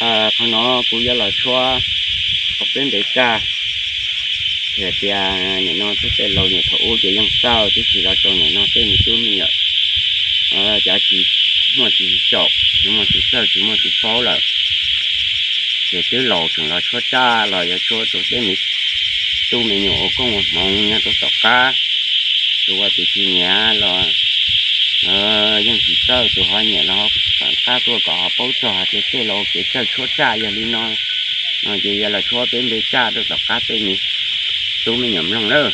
Qhov no kuv yuav los tshuab rau peb npe kaj, hais tias nim no tej laus nyuam thaum ub ces yeej txawj, tab sis los rau nim no tej me tub me nyuam cov tsis muaj tsis xyaum, tsis muaj tsis txawj, tsis muaj tsis paub lawm, ces twb laus tseem los tshuab raj los yog tshuab rau tej me tub me nyuam ua koob ua hmoov nyob rau tom qab. Tus ua tus tsis nyiam los yeej tsis txawj, tus ho nyiam los ho tom qab tuaj kom ho paub txog hais tias tej laus kev txawj tshuab raj yog li no. No ces yuav los tshuab peb npe kaj rau tom qab tej me tub me nyuam mloog lawm.